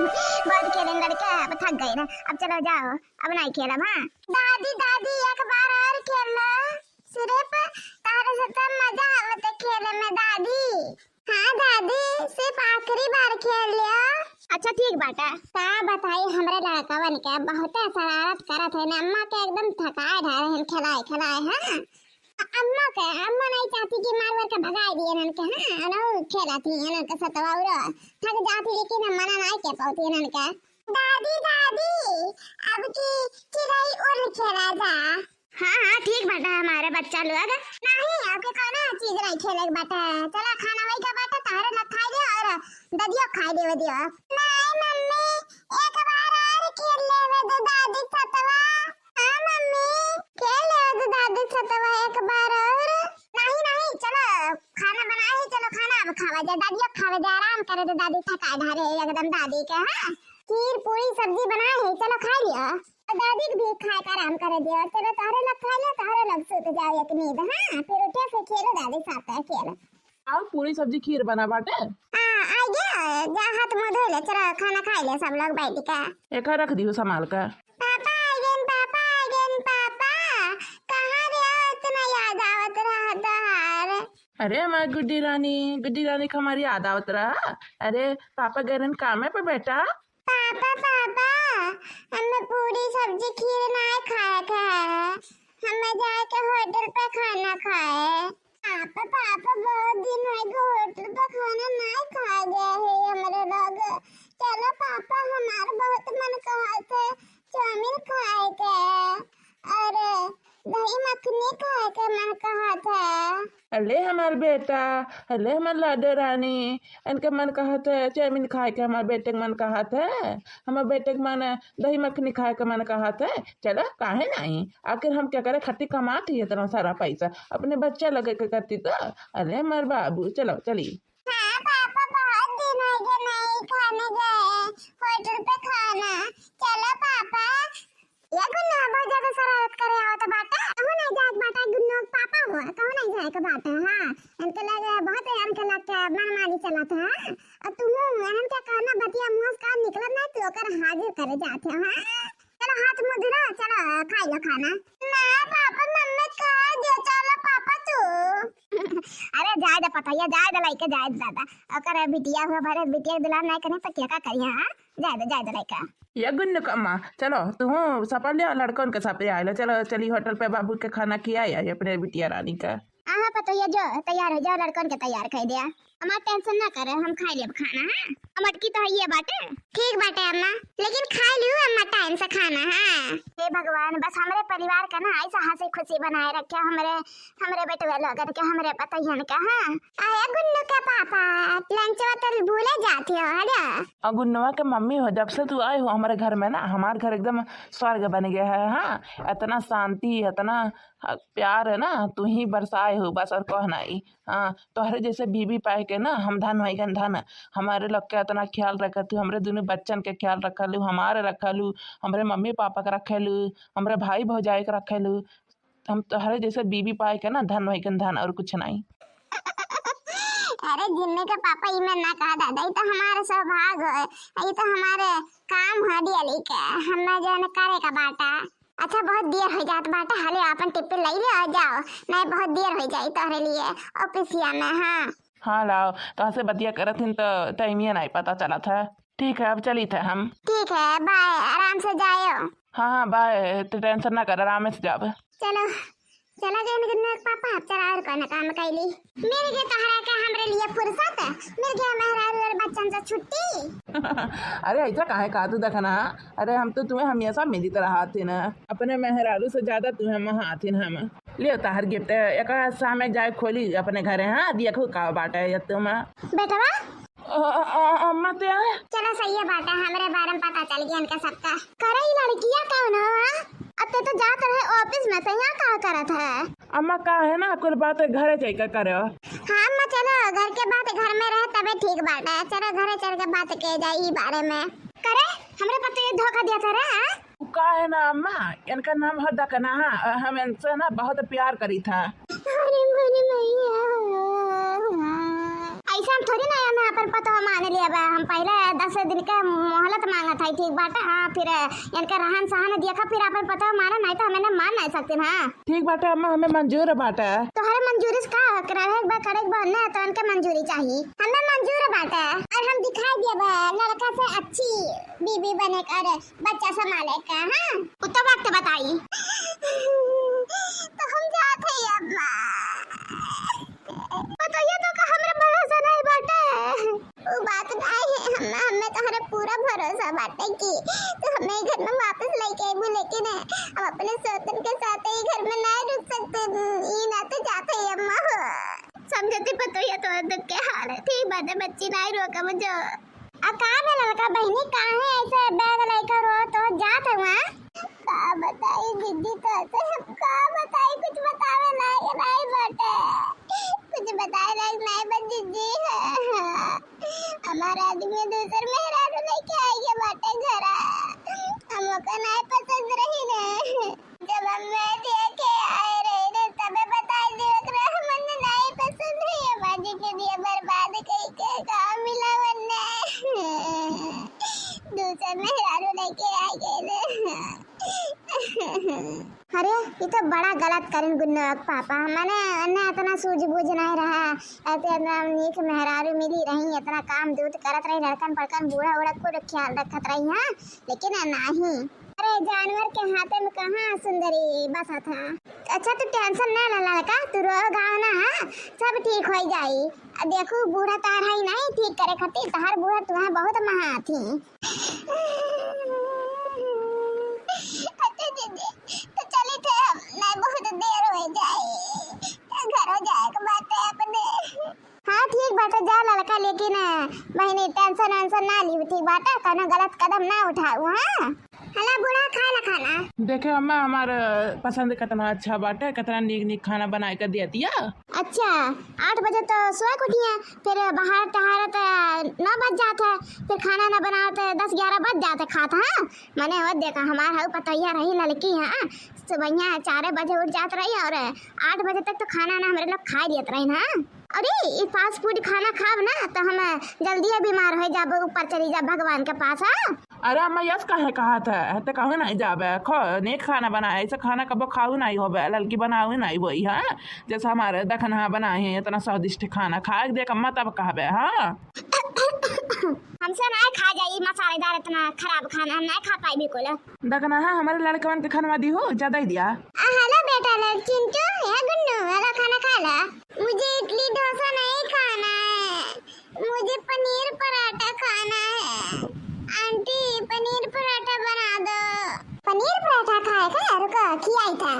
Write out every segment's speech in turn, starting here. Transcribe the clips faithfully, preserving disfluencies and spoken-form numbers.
बहुत खेले लड़के, अब थक गए ना, अब चलो जाओ, अब नहीं खेलब। हाँ दादी, दादी, एक बार और खेल लो, सिर्फ तारे से तब मजा आवत खेले में दादी। हाँ दादी, सिर्फ आखिरी बार खेल लियो। अच्छा ठीक बाटे। का बताई, हमरे लड़कवन के बहुते शरारत करत है ना, अम्मा के एकदम थकाए ढारे हैं खेलाए खेलाए। हाँ अम्मा के, अम्मा नहीं चाहती कि मार मार के भगाए दिए इनन के। हाँ ना, खेलत ही इनन के सतवा उरो थक जाती, लेकिन हम मना नहीं के पाती इनन के। दादी, दादी, अब की चिड़ई उड़ खेला जा। हाँ हाँ ठीक बाटे हमारे बच्चा लोग। नहीं, अब के कौनो चीज नहीं खेले के बाटे। चला खाना वही का बाटे, तारे लोग खाई दियो और ददियो खाई देवे दियो। नहीं मम्मी, एक बार और खेल लेवे दे दादी सतवा। हाँ मम्मी, खेल लेवे दे दादी सतवा एक बार और। नहीं नहीं, चलो खाना बनाए ही, चलो खाना अब खावा जाए, दादियो खावे जाए, आराम करे दे दादी, थकाए ढारे एकदम दादी के। हाँ खीर पूरी सब्जी बनाए है, चलो खाई लियो। और दादी के भी खाए का आराम करे दियो। चलो तोहरे लोग खाई लो, तोहरे लोग सुत जाओ एक नींद। हाँ फिर उठे से खेलो दादी साथ खेल। आओ पूरी सब्जी खीर बना बाटे। हाँ आ गया, जा हाथ मुंह धो ले, चलो खाना खाई ले सब लोग बैठ के। एका रख दियो संभाल के। पापा आ गए, पापा आ गए, पापा। कहाँ रे, इतना याद आवत रहा तोहार। अरे हमार गुड्डी रानी, गुड्डी रानी के हमारी याद आवत रहा। अरे पापा गए रहन कामे पे बेटा। पापा, पापा, हमें पूरी सब्जी खीर ना खाए के है, हमें जाए के होटल पे खाना खाए। पापा, पापा, बहुत दिन हो गए होटल पे खाना ना खाए गए है हमरे लोग। चलो पापा, हमार बहुत मन कहत है चाउमीन खाए के, और दही मखनी खाए के मन कहत है। अले हमार बेटा, अले हमार लाडो रानी, इनके मन कहत है चाउमीन खाए के, हमार बेटे के मन कहत है, हमार बेटे के मन दही मखनी खाए के मन कहत है। चलो काहे नहीं, आखिर हम क्या करे खातिर कमात ही इतना सारा पैसा, अपने बच्चा लगे के करती तो। अले हमार बाबू, चलो चली। हाँ पापा, बहुत दिन हो गए नहीं खाने गए होटल पे खाना। चलो पापा। ये गुन्नू बहुत ज्यादा शरारत करे आवत बाटे। कहूँ नहीं जाए के बाटे, गुन्नू के पापा हो, कहूँ नहीं जाए के बाटे। हाँ इनके लगे बहुत, इनके लग के मनमानी चलत है। और तुम इनके कहना बतिया मुँह से का निकलत नहीं, तू ओकर हाजिर करे जाते हो। हाँ चलो हाथ मुँह धो लो, चलो खाई लो खाना। ना पापा, मम्मी खा दे, चलो पापा तू। अरे जाए दे पतैया, जाए दे लइके, जाए दे दादा। ओकर बिटिया हुआ भरे, बिटिया के दुलार नहीं करे तो क्या का करिए? हाँ जाए दे, जाए दे लइका। ये गुन्नू कम्मा, चलो तू सपा ले लड़कन के सपे आए लो, चलो चली होटल पे बाबू के खाना खिया आई अपने बिटिया रानी का। हाँ पतैया जो तैयार हो जाओ, लड़कन के तैयार कर दिया। हमार टेंशन ना करे, हम खाई लेब खाना। हाँ मटकी तो है ये बाटे। ठीक बाटे अम्मा, लेकिन खाई लियो अम्मा टाइम से खाना। हाँ हे भगवान, बस हमरे परिवार का ना ऐसा हंसी खुशी बनाए रखे, हमरे, हमरे बेटुआ लोगन के, हमरे पतैयन के। हाँ अरे गुन्नू के पापा, लंचवा तो भूले जाते हो। अरे अ गुन्नुआ के मम्मी हो, जब से तू आए हो हमारे घर में ना, हमार घर एकदम स्वर्ग बन गया है। हाँ इतना शांति, इतना प्यार है ना, तू ही बरसाए हो बस, और कह नहीं। हाँ तोहरे जैसे बीबी पाए के ना हम धन होइगन धन। हमारे लोग के इतना ख्याल रखत हो, हमरे दोनों बच्चन के ख्याल रखलू, हमारे रखलू, हमरे मम्मी पापा के रखलू, हमरे भाई भौजाई के रखलू। हम तोहरे जैसे बीबी पाए के ना धन होइगन धन, और कुछ नहीं। अरे गुन्नू के पापा, ई में ना कहा दादा, ई तो हमारे सौभाग्य है, ई तो हमारे काम है दियाली के, हमें जौन करे का बाटा। अच्छा बहुत देर हो जात बाटे, हाले आपन टिफिन ले ले आ जाओ, नहीं बहुत देर हो जाई तोहरे लिए ऑफिसिया में। हाँ हाँ लाओ, तोहसे बतिया करत हिन तो टाइमिया नहीं पता चलत है। ठीक है अब चली थे हम। ठीक है बाय, आराम से जायो। हाँ हाँ बाय, तू टेंशन ना कर, आराम से जाब। चलो चला गए ना गुन्नू के पापा, अब चला और कौन काम कैली। मिल गए तोहरा के हमरे लिए फुर्सत, मिल गया मेहरारू और बच्चन से छुट्टी। अरे ऐसा काहे कहा तू देखना, अरे हम तो तुम्हें हमेशा मिलत रहत ही ना, अपने मेहरारू से ज्यादा तुम्हें महात ही ना हम। लियो ताहर गिफ्ट, एक सामने जाए खोली अपने घरे। हाँ देखो का बाटे ये तुम। बेटवा अ, अ, अ, अम्मा ते चलो सही है बाटे, हमरे बारे में पता चल गया इनका सबका। करे ई लड़किया कौन हो? हाँ? अब ते तो जात रहे ऑफिस में, ते यहाँ का करत है? अम्मा का है ना, कुल बात घरे जाके करे। हाँ अम्मा चलो, घर के बात घर में रहे तबे ठीक बाटे, चलो घरे चल के बात के जाए ई बारे में। करे हमरे पति ये धोखा दिया था रे। हाँ? उ का है ना अम्मा, इनका नाम है दकना, हम इनसे ना बहुत प्यार करी था। अरे मोरी मैया। ऐसे हम थोड़ी ना हमें अपन पतोह मान लिया बा। हम पहले दस दिन के मोहलत मांगत है, ठीक बाटे? हाँ, फिर इनके रहन सहन देखा, फिर अपन पतोह माना, नहीं तो हमें ना मान नहीं सकते ना। ठीक बाटे अम्मा, हमें मंजूर बाटे। तोहरे मंजूरी से का रहे बा, करे बा ना, तो इनके मंजूरी चाहिए। हमें मंजूर बाटे और हम दिखाई दिया बा लड़का से अच्छी बीबी बने का और बच्चा संभाले का। हाँ, उ तो वक्त बताई। तो हम जात है अम्मा। पतोहिया तो का हमरा भरोसा नहीं बाटे। उ बात नहीं है, हम, हमें तोहरे पूरा भरोसा बाटे कि तू हमें घर में वापस लेके आइबू, लेकिन हम अपने सोतन के साथ ही घर में नहीं रुक सकते। ई ना तो जाते ही अम्मा हो। समझती पतोहिया तो दुख के हाल है। ठीक बात है बच्ची, नहीं रोकब जो। आ का बे ललका बहिनी, काहे ऐसे बैग लेकर रो तो जात हुआ? का बताई दीदी, तो से हम का बताई, कुछ बतावे लायक नहीं बाटे, कुछ बताए लायक नहीं बा दीदी। हमारा आदमी दूसर मेहरारू लेके आई है बाटे घरा, हमको नहीं पसंद रही ने। जब हमें देखे आए रहे ने, तबे बताई दे ओकरा, हमन नहीं पसंद है, ये बाजी के दिया बर्बाद कई के का मिला वन्ने। दूसर मेहरारू लेके आ गए ने। अरे, ये तो बड़ा गलत करिन गुन्नू के पापा। मने, एन्ने इतना सूझबूझ नहीं रहा, ऐसे इतना नीक मेहरारू मिली रही, इतना काम दूत करत रही, लड़कन पड़कन बूढ़ा उड़ा को ख्याल रखत रही, हाँ, लेकिन नहीं। अरे, जानवर के हाथे में कहाँ सुंदरी बसा था। अच्छा, तू tension ना ले ललका, तू रो गाओ ना, हाँ, सब ठीक हो जाई। आ देखू, बूढ़ा तार है नहीं ठीक करे खातिर, तार बूढ़ा तुम्हें बहुत महा थी। अच्छा दीदी, तो चली थे हम, नहीं बहुत देर हो जाए, घर हो जाए के बात है अपने। हाँ ठीक बाटे, जा ललका, लेकिन बहिनी tension वेंशन ना ली, ठीक बाटे, कौनो गलत कदम ना उठाऊ। हाँ, हला बूढ़ा, खा ला खाना। देखे अम्मा, हमार पसंद कितना अच्छा बाटे, कितना नीक नीक खाना बनाए के दिया दिया। अच्छा, आठ बजे तो सोए के उठिए, फिर बाहर टहरत नौ बज जात है, फिर खाना ना बनावत दस ग्यारह बज जात है खात। हाँ, मने हो देखा, हमार हऊ पतोहिया रही ललकी, हाँ, सुबहिया चार बजे उठ जात रही और आठ बजे तक तो खाना ना हमरे लोग खा लेत रही ना। अरे, ई fast food खाना खाब ना, तो हम जल्दी ही बीमार हो जाब, ऊपर चली जाब भगवान के पास, हाँ? अरे अम्मा, यस काहे कहा था? तो कहूँ नहीं जाबे, खो, नीक खाना बनाए, ऐसे खाना कबो खाऊ नहीं होबे, ललकी बनाऊ नहीं वही, हाँ? जैसे हमारे दखनहा बनाए हैं, इतना स्वादिष्ट खाना खा के देख अम्मा, तब कहबे, हाँ? हमसे नहीं खा जाई मसालेदार इतना खराब खाना, हम नहीं खा पाई बिल्कुल। दखनहा, हमारे लड़कवन के खनवा दी हो, ज्यादा ही दिया। आ, हेलो बेटा लोग, चिंटू, या गुन्नू, हेलो, खाना खा ला। मुझे इडली डोसा नहीं खाना है, मुझे पनीर पराठा खाना है। आंटी, पनीर पराठा बना दो। पनीर पराठा खाए का? रुको, खियाई था।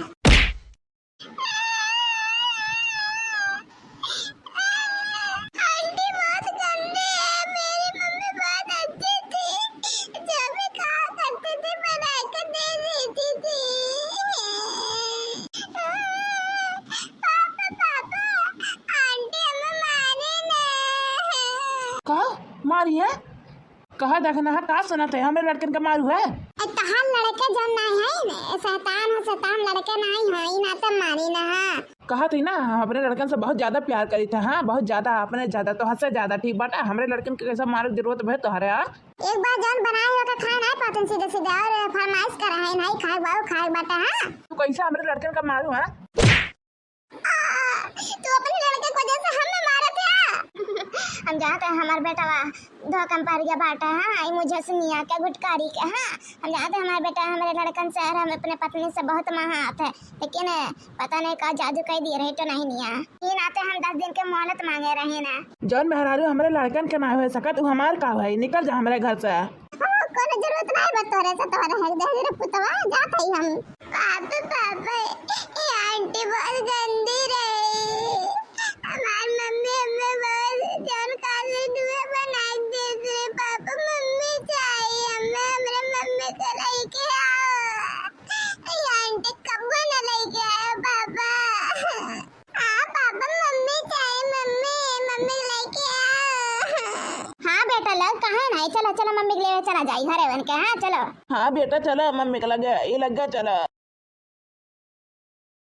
आंटी बहुत गंदी है, मेरी मम्मी बहुत अच्छी थी, जो भी कहा करती थी बना के दे देती थी। पापा, पापा, आंटी हमें मारी ना। का मारी है? कहा दखनहा, का सुनत है? हमरे लड़कन का मारू है? ए, तहार लड़के जौन नाई है, शैतान है, शैतान लड़के नाई है, ई नाते मारी ना है। कहत ही ना, हम अपने लड़कन से बहुत ज्यादा प्यार करी थे, हाँ, बहुत ज्यादा, अपने ज्यादा, तो हद से ज्यादा, ठीक बाटे, हमरे लड़कन के कैसे मारे के जरूरत भे तोहरे, हाँ? एक बार जौन बनाए हो के खाए नाई पातन सीधे सीधे, और फरमाइश करा है, नाई खाए बाबू, खाए बाटे, हाँ? तू कैसे हमरे लड़कन का मारू, हाँ? आ, तू अपने लड़के की वजह से हमें मारत है? हम जानते हैं हमार बेटवा धोखा में पड़ गया बाटे, हाँ, ई मुझे सुनिया के गुटकारी के, हाँ, हम जानते हैं हमार बेटा हमारे लड़कन से और हम अपने पत्नी से बहुत महात है, लेकिन पता नहीं का जादू कर दिए रहे तो नहीं निया। ई नाते हम दस दिन के मोहलत मांगे रहे ना। जौन मेहरारू हमरे लड़कन के ना हो सकत, उ हमार का भाई, निकल जा हमरे घर से। हाँ, कोनो जरूरत नहीं बा तोरे से, तोरे है दे रे पुतवा, जात हई हम। पापा, पापा, ये आंटी बहुत गंदी रही। हमार मम्मी हमें बहुत जौन काले दुए बना के दे दे। पापा, मम्मी चाहिए हमें, हमरे मम्मी को लेके आओ। ये आंटी कब्बो न लेके आए पापा। हाँ पापा, मम्मी चाहिए, मम्मी, मम्मी लेके आओ। हाँ बेटा लोग, कहाँ नहीं, चलो, चलो, मम्मी के लिए चला जाई, हरे बन के, हाँ, चलो। हाँ बेटा, चलो, मम्मी के लगे, ये लगे, चलो।